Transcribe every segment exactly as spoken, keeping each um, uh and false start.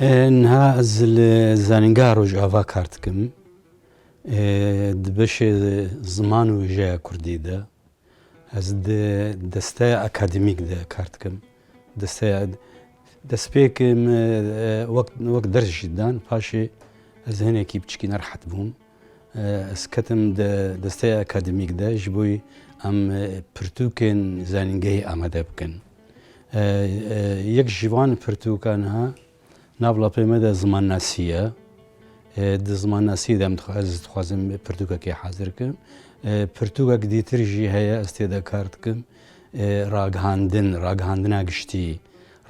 E, niha ez li Zanîngeha Rojava kar dikim. E, di beşê ziman û wêjeya kurdî de. Ez di desteya akademîk de kar dikim. Desteya, destpêkê min, e, wek, wek ders jî dan, paşê ez hinekî piçkî nerehet bûm. E, ez ketim di desteya akademîk de, ji bo em, e, pirtûkên zanîngehê amade bikin. E, e, yek ji van pirtûkan ha, nav lapê me de zimannasî ye. E, di zimannasî de em dixwa-, ez dixwazim pirtûkekê hazir kim. E, pirtûkek dîtir jî heye, ez tê de kar dikim. E, ragihandin, ragihandina giştî,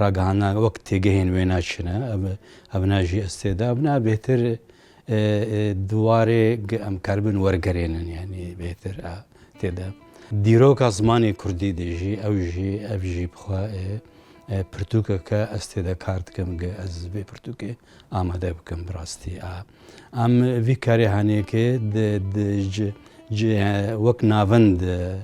ragihandina wek têgehên wêna çi ne, ev, evna jî ez tê de, evna bêhtir, e, e, di warê ge-, em karibin wergerênin, yanî bêhtir, e, tê de. Dîroka zimanê kurdî de jî, ew jî, ev jî bi xwe, e, e, pirtûkeke ez tê de kar dikim, ge ez vê pirtûkê amade bikim bi rastî. A, em vî karê hanêkê di, di ci, ci, e, wek navend, e,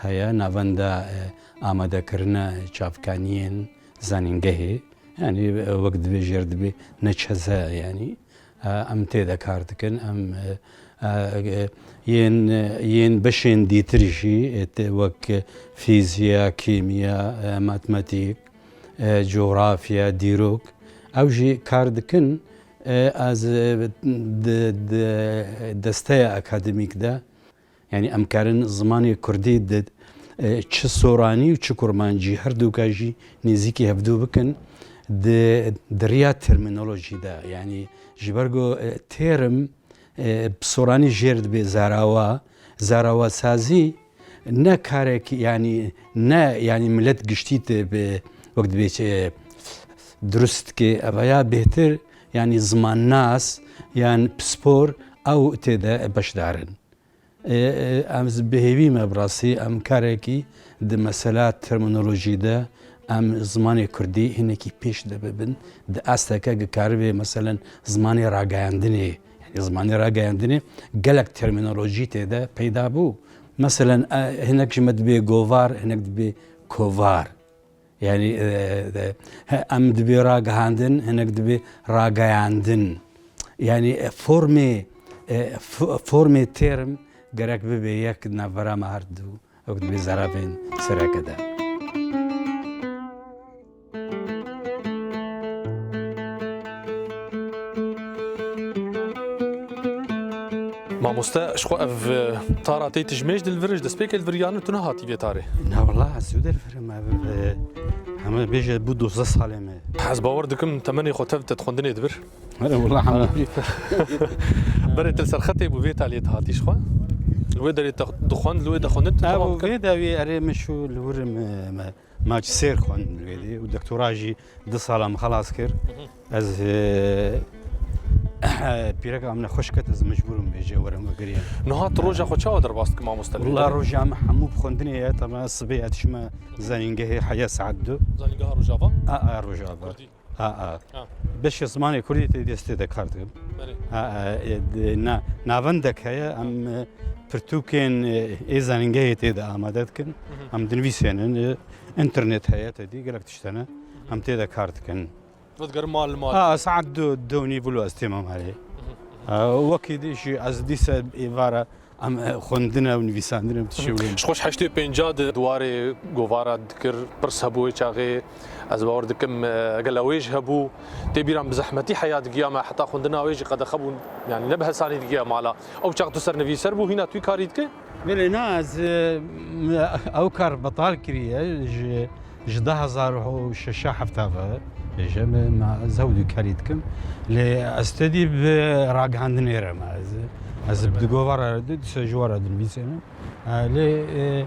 heye, navenda, e, amadekirina çavkaniyên zanîngehê, yanî, e, wek dibê jêr dibê neçeze, yanî, e, em tê de kar dikin, em, e, e, yên, e, yên beşên dîtir jî, e, tê wek fîziya, kîmiya, e, matematîk, e, cografya, dîrok, ew jî kar dikin. E, ez, e, di, di desteya akademîk de, yanî em karin zimanê kurdî di, e, çi soranî û çi kurmancî her dûka jî nêzîkî hevdû bikin di, di riya termînolojî de. Yanî ji ber ku, e, term, e, bi soranî jêr dibe zarawa, zarawasazî ne karek, yanî ne, yanî milet giştî te bi wek dibê çi, e, dirust ke, ev ya bêhtir, yanî zimannas yan pispor ew tê de beşdar in. E, e, em z-, bi hêvî me bi rastî em karekî di mesela termînolojî de em zimanê kurdî hinekî pêş de bibin. Di asteke ki karibê meselen zimanê rageyandinê, yanî zimanê rageyandinê gelek termînolojî tê de peyda bû. Meselen, e, hinek ji me dibê govar, hinek dibê kovar. Yanî, e, e, he, em dibê ragihandin, hinek dibê rageyandin. Yanî, e, formê, e, f-, formê term gerek bibe yek di navbera me her du, wek dibê zarafên sereke de. Mamoste, ji xwe ev, e, tara tê tijmêj di li vir, ji destpêkê li vir yan tu nehatî vê tarê? Na, wela, ez zû de li vir im, ev, e, heme bêje bû dozdeh salê me. Ez bawer dikim temenê xwe tev te di xwendinê di vir. Wela, wela, hemû. Berê tu li ser xetê bû vê taliyê tu hatî ji xwe. Li wê derê te dixwend, li wê de xwendin tu. Ha, dewam bû dikir. Vê dawî erê min şû li wir im, e, me. Mac sêr xwend li wê dî û doktora jî du sala min xelas kir. Hı hı. Ez, e, pîreka min xweş ket, ez mecbûr im bêje werim vegiriyem. Niha tu roja xwe çawa derbas dikî mamoste li wê Wela derê? Roja min hemû bi xwendinê ye, tema sibê ez diçime zanîngehê heya saet du. Zanîngeha Rojava? A, a, Rojava. Kurdî. A, a. Ha. Beşê zimanê kurdî tê destê de kar dikim. Belê. A, a, e, de, na-, navendek heye, em, e, pirtûkên, e, ê zanîngehê tê de amade dikin. Hı hı. Em dinivîsênin, e, Înternet heye tedî, gelek tişt hene. Em tê de kar dikin. Vedigerim mal li mal. Ha, saet du, du û nîv wilo ez tême malê. Ha, wekî dî jî ez dîse êvara em, e, xwendine û nivîsandine em tişewin. Ji xwe ji heştê pênca de di warê govara dikir, pirs hebû wê çaxê. Ez bawer dikim, e, eger lewêj hebû, tê bîra min bi zehmetî heya digiya me, heta xwendina wê jî qedexe bû, yanî ne bi hesanî digiya mala. Ew çax tu sernivîser bû, hîna tu karî dikî? Belê, na, ez, e, ew kar betal kiriye, ji, ji du hezar û şeş hefta ve, bêje me, ma ez ew dû karî dikim. Lê ez tedî bi ragihandinê re me, ez, ez bi govara re, di se ji wara dinivîsênim. E, lê, e,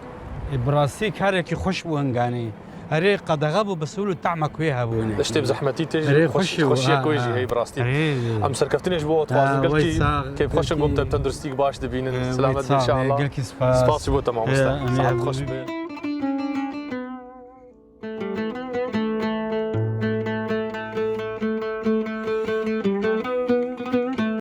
e, bi rastî karekî xweş bû hinganî. Erê, qedexe bû, bi sûl û tehmek wê hebûne. Tiştê bi zehmetî tê jî Erê, xweş, xweş bû, xweşiyek ha, wê jî ha. Heye bi rastî. Erê, Em serkeftinê ji bo we dixwazin, ha, gelkî wê sax, kêfxweş in, gelkî, gotin tenduristîk baş dibînin. E, wê selamet sax, inşallah. Gelkî spas. Spas ji bo te mamoste. E, em ê Saet hevû xweş bî.